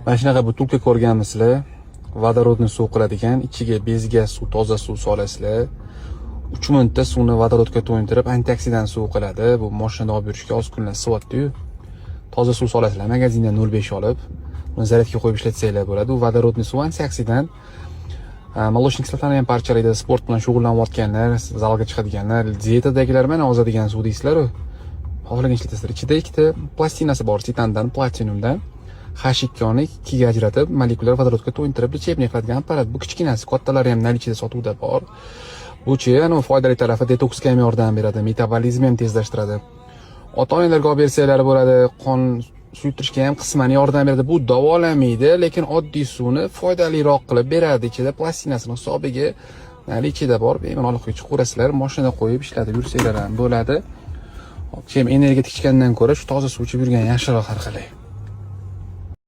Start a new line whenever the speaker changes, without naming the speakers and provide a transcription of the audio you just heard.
Mana shunaqa бутылка ko'rganmisizlar? Водородni suv qiladigan, ichiga безгаз suv, toza suv solasizlar. 3 minutda suvni vodorodga to'yintirib, antioksidant suv qiladi. Bu mashinada olib yurishga oz kunlar isivyapti-yu. Toza suv solasizlar, magazindan 0,5 olib, uni zaryadga qo'yib ishlatsanglar bo'ladi. U водородный suv antioksidant. Молочный кислота ni ham parchalaydi. Sport bilan shug'ullanayotganlar, zalga chiqadiganlar, dietadagilar mana ozadigan suv deysizlar-u. Xohlagan ishlatasizlar. Ichida ikkita plastinasi bor, titandan, platinumdan. H2 ni ikkiga ajratib, molekulyar vodorodga to'yintirib, лечебный qiladigan apparat. Bu kichkinasi, kattalari ham наличие da sotuvda bor. Buchi, anavi foydali tarafi, detoksga ham yordam beradi, metabolizmni ham tezlashtiradi. Ota-onalarga olib bersanglar bo'ladi, qon suyultirishga ham qisman yordam beradi. Bu davolamaydi, lekin oddiy suvni foydaliroq qilib beradi. Ichida plastinasini hisobiga наличие da bor, bemalol olib chiqaverasizlar, mashinada qo'yib ishlatib yursanglar ham bo'ladi. Hop, energetik ichgandan ko'ra shu toza suv ichib yurgan yaxshiroq har qalay.